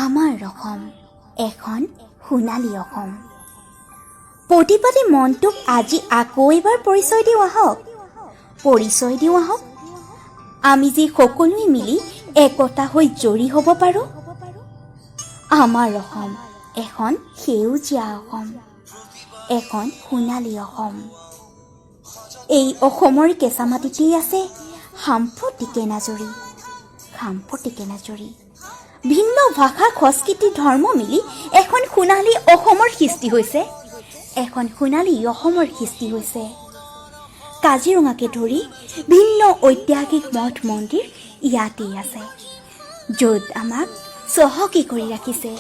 আমাৰ অসম এখন সোণালী অসম। প্ৰতিবাদী মনটোক আজি আকৌ এবাৰ পৰিচয় দিওঁ আহক, পৰিচয় দিওঁ আহক। আমি যে সকলোৱে মিলি একতা হৈ জড়ি হ'ব পাৰোঁ। আমাৰ অসম এখন সেউজীয়া অসম, এখন সোণালী অসম। এই অসমৰ কেঁচা মাটিতেই আছে সাম্প্ৰতিক এনাজৰী, সাম্প্ৰতিক এনাজৰী। ভিন্ন ভাষা, সংস্কৃতি, ধৰ্ম মিলি এখন সোণালী অসমৰ সৃষ্টি হৈছে, এখন সোণালী অসমৰ সৃষ্টি হৈছে। কাজিৰঙাকে ধৰি ভিন্ন ঐতিহাসিক মঠ মন্দিৰ ইয়াতেই আছে, য'ত আমাক চহকী কৰি ৰাখিছে।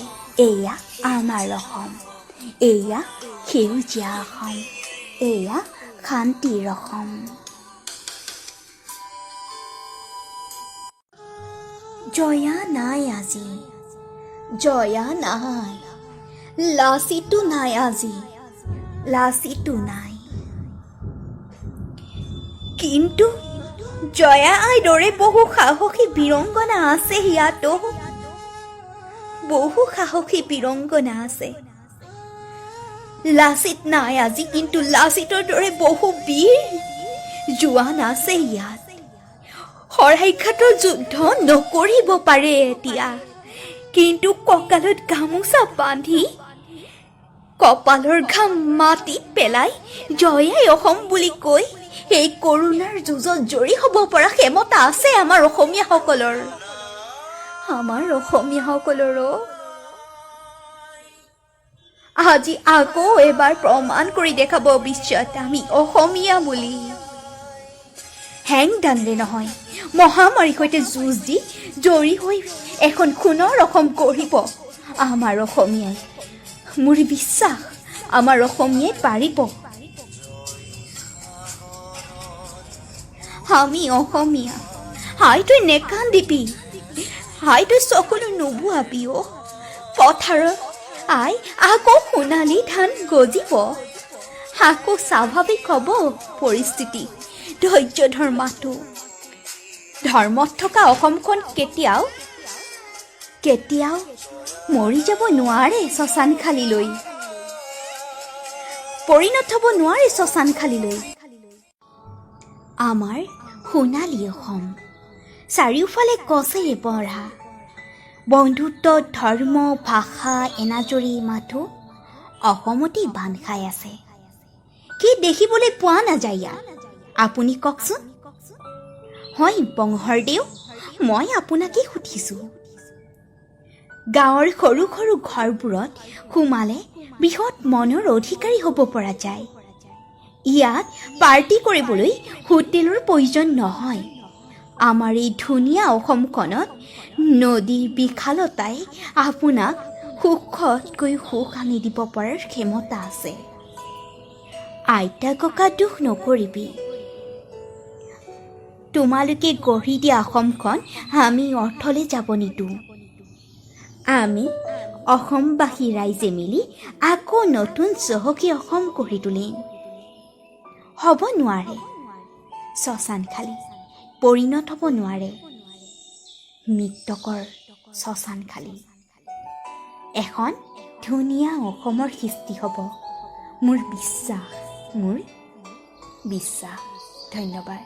এয়া আমাৰ অসম, এয়া সেউজীয়া অসম, এয়া শান্তিৰ অসম। জয়া নাই আজি, জয়া নাই, লাচিতো নাই আজি, লাচিতো নাই। কিন্তু জয়া আইৰ দৰে বহু সাহসী বীৰংগনা আছে ইয়াতো, বহু সাহসী বীৰংগনা আছে। লাচিত নাই আজি, কিন্তু লাচিতৰ দৰে বহু বীৰ জোৱান আছে ইয়াত। শৰাইঘাটৰ যুদ্ধ নকৰিব পাৰে এতিয়া, কিন্তু কঁকালত গামোচা বান্ধি কপালৰ ঘাম মাটিত পেলাই জয়াই অসম বুলি কৈ এই কৰোণাৰ যুঁজত জয়ী হ'ব পৰা ক্ষমতা আছে আমাৰ অসমীয়াসকলৰ, আমাৰ অসমীয়াসকলৰো। আজি আকৌ এবাৰ প্ৰমাণ কৰি দেখাব বিশ্বত আমি অসমীয়া বুলি। হেংদানৰে নহয়, মহামাৰীৰ সৈতে যুঁজ দি জয়ী হৈ এখন সোণৰ অসম গঢ়িব আমাৰ অসমীয়াই। মোৰ বিশ্বাস, আমাৰ অসমীয়াই পাৰিব। আমি অসমীয়া। হাই, তই নেকান্দিবি, হাই, তই চকুলো নোবোৱাবি অ'। পথাৰত আই আকৌ সোণালী ধান গজিব, আকৌ স্বাভাৱিক হ'ব পৰিস্থিতি। ধৈৰ্য ধৰ মাথো। ধৰ্মত থকা অসমখন কেতিয়াও কেতিয়াও মৰি যাব নোৱাৰে, শ্মশান খালীলৈ পৰিণত হ'ব নোৱাৰে, শ্মশান খালীলৈ। আমাৰ সোণালী অসম চাৰিওফালে গছেৰে ভৰা। বন্ধুত্ব, ধৰ্ম, ভাষা এনাজৰী মাথো অসমতেই বান্ধ খাই আছে। কি দেখিবলৈ পোৱা নাযায় ইয়াত, আপুনি কওকচোন? হয় বংহৰদেউ, মই আপোনাকেই সুধিছোঁ। গাঁৱৰ সৰু সৰু ঘৰবোৰত সোমালে বৃহৎ মনৰ অধিকাৰী হ'ব পৰা যায়। ইয়াত পাৰ্টি কৰিবলৈ হোটেলৰ প্ৰয়োজন নহয়। আমাৰ এই ধুনীয়া অসমখনত নদীৰ বিশালতাই আপোনাক সুখতকৈ সুখ আনি দিব পৰাৰ ক্ষমতা আছে। আইতা ককা, দুখ নকৰিবি। তোমালোকে গঢ়ি দিয়া অসমখন আমি অৰ্থলৈ যাব নিদিওঁ। আমি অসমবাসী ৰাইজে মিলি আকৌ নতুন চহকী অসম গঢ়ি তুলিম। হ'ব নোৱাৰে শ্মশান খালী, পৰিণত হ'ব নোৱাৰে মৃতকৰ শ্মশান খালী। এখন ধুনীয়া অসমৰ সৃষ্টি হ'ব, মোৰ বিশ্বাস, মোৰ বিশ্বাস। ধন্যবাদ।